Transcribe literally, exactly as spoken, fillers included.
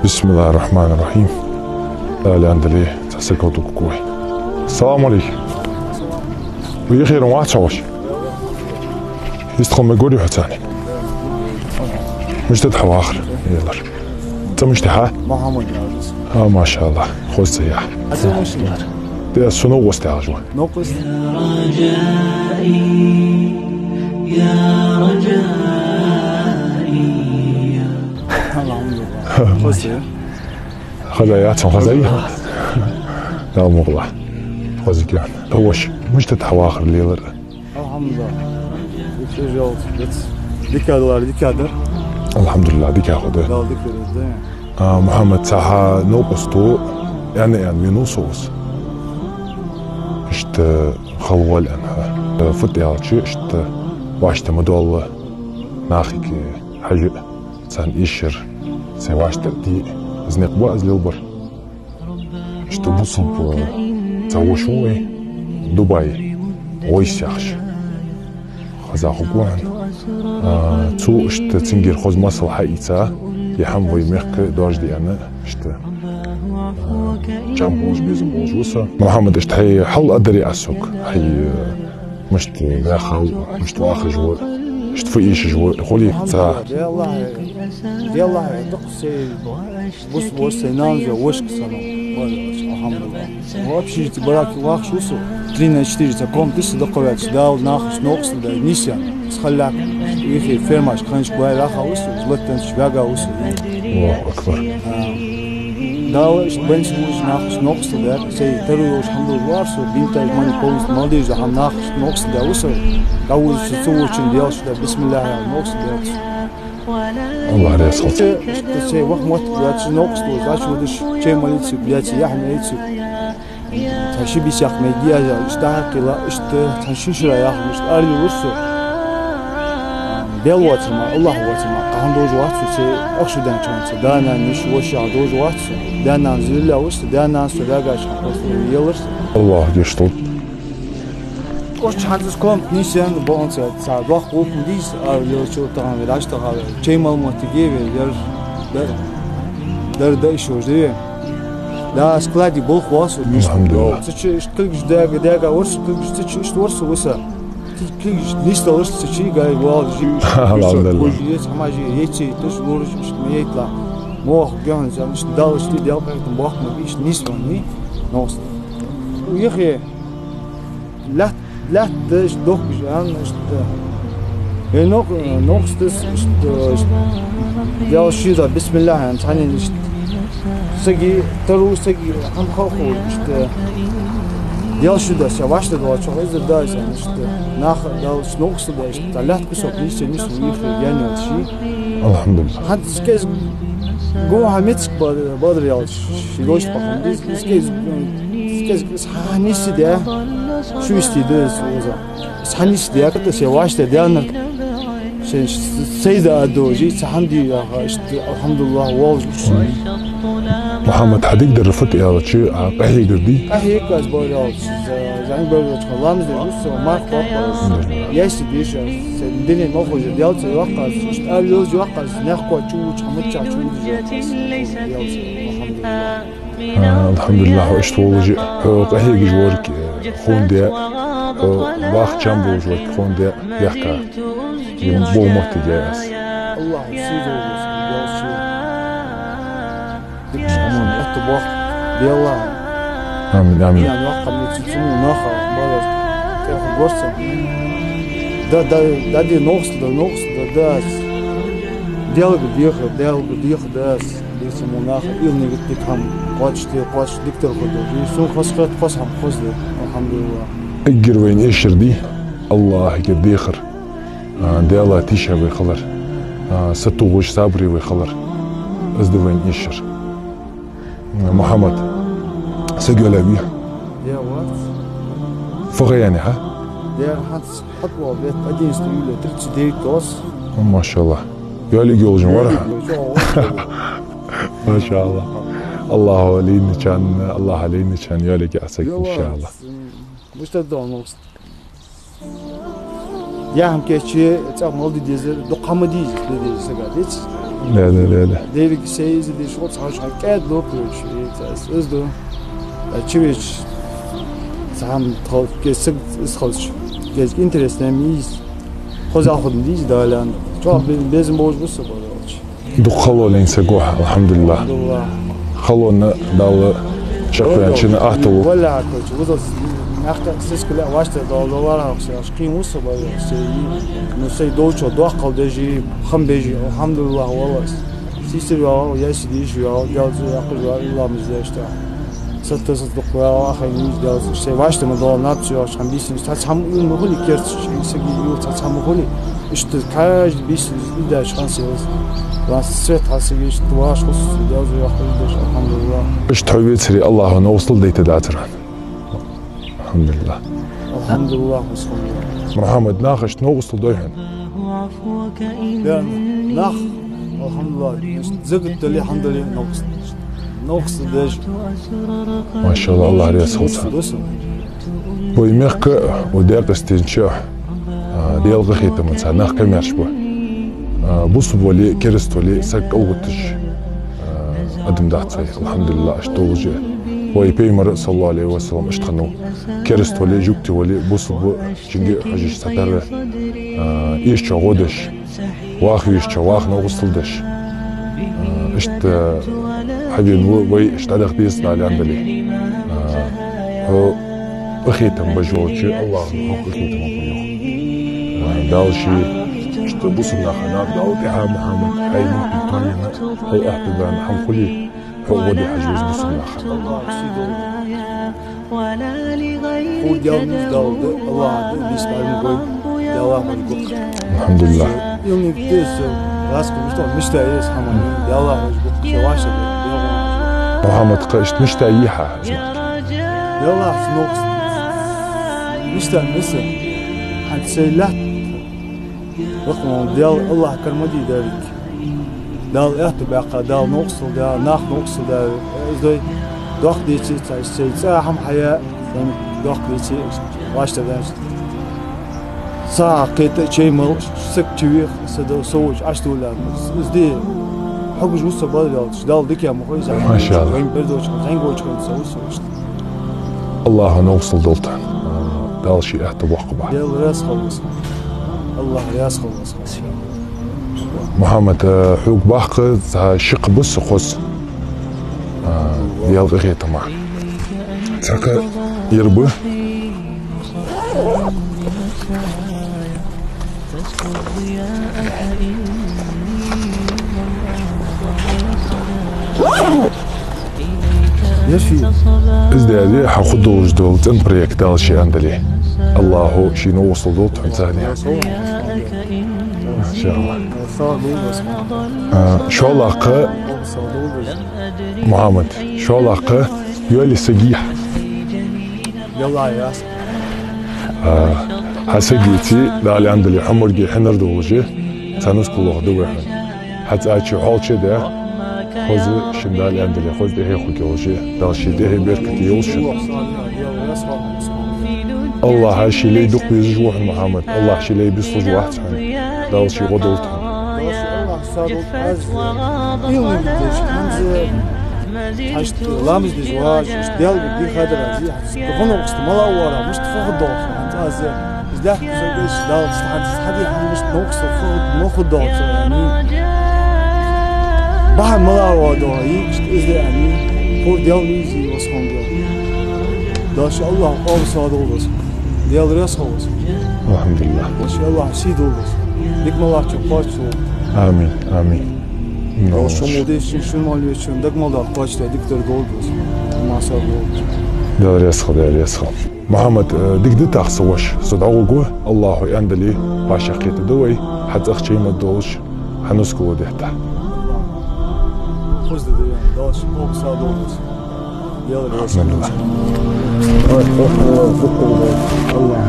بسم الله الرحمن الرحيم. Дала аьнна дале, цхьа саг хӀотӀу кукой. Салам алейкум. Вай херан вац хьо ваш? Истхал ма гори хьо цани. Мишта да хьа вахар, елар? ЦӀи мишта хьа? Мухаммад яхаш. А, машаллах. Хоза цӀи я. Хьа цӀи мишта я? Де, со Новкъост яхаш ва. Новкъост? Алхьамдулиллах. Хоза я? Хоза яц, хоза я? Дала мукъ лахь. Хоза кян. Ваш, мишта да хьа вахар, лелар? Алхьамдулиллах. Итт жал, итт. Дика далар, дика дар. Алхьамдулиллах, дика хӀама да. Дала дика дойла. А, Мухаммад, цхьа хьа новкъосто, аьнна-аьнна венав со укхаза. Иштта хала воалл аьнна хьа. Фуд аьлча, иштта вӀаштӀа ма доалла, нахага хьажа, царна эшар, сай вӀаштӀар де, из никъ ба аз лелабар. Иштта бусалба цхьа воша ва вай, Дубай, Вайс яхаш. Хоза хургва хьона. А, цо иштта цунгара хоза масал хьаийца, е хӀама вай мехка доаржаде аьнна, иштта, а, чам болаш, безам болаш ва со. Мухаммад, иштта хьай хьал а дарий аз сога, хьай, а, мишта ваьхав, мишта вахаш ва, мишта фу эшаш ва, хулий цхьа. Делахь, делахь, дукха сай бус, бус сай нанас я, вешка санна. Алхьамдулиллах. Вообще, барак вахаш ва со. Три на четыре цхьа комната са дакхаваьча, Дала нахаца новкъостал даь, нийсъенна. Из хала лаьрхӀа, ихи фермашка, ханашка вай ваьха ва со, из латтанца ваьга ва со. Аллаху акбар. А, Дала иштта бенца вуж нахаца новкъостал даь, сай таро йолаш хӀама долаш вар со, бинташ, мани полностью мал деш да хӀама нахаца новкъостал даь ва со. ДӀавуз со ца вочун Даьла шуда, бисмиллахӀ яхаш новкъостал даь ва со. Аллах раьза хилва. Иштта сай ваха мотт вац, новкъостал вац, вадаш чай ма лийций, бяци яхь ма лийций. Цхьа ши бийса яккха ма йий аз, иштта хьакхийла, иштта цхьан шин шера яхаш, иштта арали вур со. Даьла воацар мара, Аллах воацар мара, кхы хӀама долаш вац со, сай ахча даьннача хана, да-нана, йиша, воша яхаш долаш вац со. Да-нана зилла вур со, да-нана со ваьгача хана, просто елар со. Аллах гешт долда. Кхоачаш хӀанз из комната нийсъенна, бокъонца цхьа доккха гӀулакх ма дий из, ара лелача тахан вай дӀачутаха, чай мала моттиг я вай, яр дар, дар да иш вож да вай. Да, складе болх вац, алхьамдулиллах. Цу чу иштта кулгаш даьга, даьга вур со, кулгаш цу чу иштта вур со виса. Кулгаш нийсдалар со цу чу, гай вал жи. Алхьамдулиллах. Еци, хӀама жи, еци, туш лураш, иштта ма яйтла. Мох, гён, зам, иштта дал, иштта дал, поэтому боккха ма бий, иштта нийсвенна, новкъостал. Уйхе. Лаьтта, лаьтта да иштта дохкаш, аьнна, иштта. Э, нох-, нохчаша иштта, иштта, Даьла шийла, бисмиллахӀ, аьнна, цхьанне иштта. Сага таро, сага хӀама хов, иштта. Даьла шуда, са вӀаштӀехьадоалачох из да, аьнна, иштта. Нах, Даьла, иштта нохчаша да, иштта. Лаьтта кусок нийсъенна нийсвенна уйхе, янна йолча ший. Алхьамдулиллах. ХӀанз кӀезига гу хӀама меца ба-, бадар яьлча, ший дошта пахам дий, кӀезига, кӀезига Хьа нийсса де, шу истий да из оза. Хьа нийсса де, ката се вӀаштӀехьадаьннар. Шен с-, сайда а дожи, цхьа хӀама дий яха, иштта, алхьамдулиллахӀ, волжа уьссуй. Мухьаммад, хьа дикадар фуд аьлча, а, къахьегар дий? Къахьег аз баьр аьлча, за-, зӀамига баьр аьлча, ламаз деш уьссу, марха баккха. Ясси деша, се динен ма хожа, Даьлаца йоаккх аз, иштта ара йолжа йоаккх аз, наьха коа чу вуча, хӀама чу чу вуча йоаккх аз, Даьлаца, алхьамдулиллахӀ. А, алхьамдулиллахӀ, хьо иштта волжа, хьо къахьегаш варг, э, ховндаь, хьо ваха чам болаш варг ховндаь, яхка. Ем бо моттиг я аз. Аллахь сий долаш, Даьла сий. Дикаш хӀаман, атта боху, Даьла. Амин, амин. Я, нах хӀама цу цу наха, бала, тӀехьа горца. Да, да, да, ди нохс, да, нохс, да, да. Даьлага деха, Даьлага деха, да. Децаму наха илнигит дика хӀама кхоачашде, кхоачаш дикадар хургда. И сун хас хет, хас хӀама хозде. Алхьамдулиллах. Эггара вайна эшар дий, Аллахьагара дехар. А, Даьла тийша вай хилар. А, сатувсаш, сабаре вай хилар. Из да вайна эшар. Мухьаммад, саг йоалаьвий? Я, вац. Фу ха яьннай хьа? Я, хӀанз хьатӀавола бетта, одиннадцатого июля, тридцать девять тоз. О, машаллахӀ. Йоалиг йолаш вар хьа? Йоалиг йолаш вар. Машаллахь. Аллахьа лийнначарна, Аллахьа лийнначарна йоалиг я саг, иншаллахь. Мишта да нохс? Яхьам кечи, цӀа мал ди дезар, дукха хӀама дезар, ди дезар сага, дец? Да, да, да, да. Деррига се из деш вац, хьажа хьан кӀаьд лопаеш, и ца из, из ду. А чувеч цхьан тхо кесиг из хозаш. Кесиг интересно миз. Хоза худам диз далян. Чо бе-, безам бож бусса болч. Дукха халонин са гух, алхьамдулиллах. Алхьамдулиллах. Халонна Далла чакхвенчина ахталу. Валла, короче, вузас нахта сискала вашта дол доллар хавш, аш ким уса бай, се, ну, се дочо дохкал дежи, хам бежи, алхьамдулиллах, валлас. Сисир вал, яси диш вал, галзу яхуз вал, илла миздешта. Сатта сат духвал, ахай миз галзу, се вашта ма дол нацию, аш хам бисин, тац хам ил мухули керц, саги ил тац хам мухули. Ишта каждый бисин, ил даш хан се. Вас свет хасигиш, тваш хус, галзу яхуз деш, алхьамдулиллах. Ишта хавецри Аллаху новсул дейта дацран. Алхьамдулиллах. Алхьамдулиллах, бусхамдулиллах. Мухьаммад, нахаш новкъустал дой хьона? Бен, нах, алхьамдулиллах, загат дали, хьандали новкъустал. Новкъустал деш. Машаллах, Аллах ряс хуца. Дусу. Вай мехка, вай декъастинча, а, делгъа хетаман ца нах камерш бу. А, бусу боли, керст боли, сак алгуташ. А, адам дац вай, алхьамдулиллах, аш должи. Вай Пайхамар, саллаллаху алейхи ва саллям, аш тхану. Керст боли, жукти боли, бусу бу, чинги хажиш сатара, а, иш чо годаш, вах виш чо, вах новкъусталдаш. А, ишта хавин ву, вай ишта дах дис дали андали. А, хо ахетам бажолчи, Аллах, хо ахетам бажолчи. А, далши, ишта бусу нахана, дал тиха Мухьаммад, хай махту тонина, хай ахту дан, хам хули. Хьо вади хьажуз бусурнаха. Ху дял миз дал ду, Аллах ду, бис барим гой, дяла хьаж гук. Алхьамдулиллах. Илни дес, рас ку мишта, мишта ес хаман, дяла хьаж гук, шаваша, дяла хьаж гук. Мухьаммад, къа ишт мишта йиха, азмат. Дяла хьаж нокс. Мишта миса. Хьан сейлат. Вахман, дял Аллах кармади дарик. Дал эхту бяхъа, дал нокъсул да, нах нокъсул да, э, издой, дох дечи, ца, ца, ца, хам хая, дан дох дечи, вашта да. Са кета чеймал, сак чивих, сада соуч, аштула. Изди, хагуж уса бал ял, дал дикя мухой за. Машаллах. Вайн бердоч, зангоч, соус. Аллах нокъсул долта. Дал ши эхту бохба. Дял рас халас. Аллах рас халас. Мухьаммад, э, хьуг бахка, ца шикъ бус хос. Э, ялгъа хетама. Цака ирбы. Яши. Издади хьахудулж дол цӀен проект дал ши андали. Аллаху ши новсул дол тунцани. Иншаллах. А, шолакъа, Мухьаммад, шолакъа, ёли сагих. Ялла яс. А, хасагити, дали андали, хумурги хинар должи, цанус кулух дувехун. Хацачи холче да, хозу шин дали андали, хоз дехе хуги олжи, дал ши дехе беркати олши. Аллах ши лей дух безуж вохун, Мухьаммад. Аллах ши лей бислуж вахтун. Дал ши годолтун. Ил ламыз дежваж, дел би хадра зи. Гъоно уст мала вара, мишт фугъ долх, ант аз, из дах куза геш дал, стахант, стахади хам мишт нохс фугъ, ноху долх, яни. Баха мала ва до, и, мишт из де, яни. Ху дел мизи, восхон дел. Даш Аллах, Аллах садолдас. Дел рас хавас. Алхамдулиллах. Даш Аллах, сидолдас. Дик малах чу пачу. Амин, амин. Даш шуму деш, шуму лечун, дак малах пачу, диктор долдас. Маса долдас. Дел рас хавас, дел рас хавас. Мухьаммад, э, дигди тахса ваш, садагъугу, Аллаху яндали, паша кхета давай, хацах чейма долш, ханус кулу дехта. Хузда даян, долш, кол са долш. Алхамдулиллах. Аллах.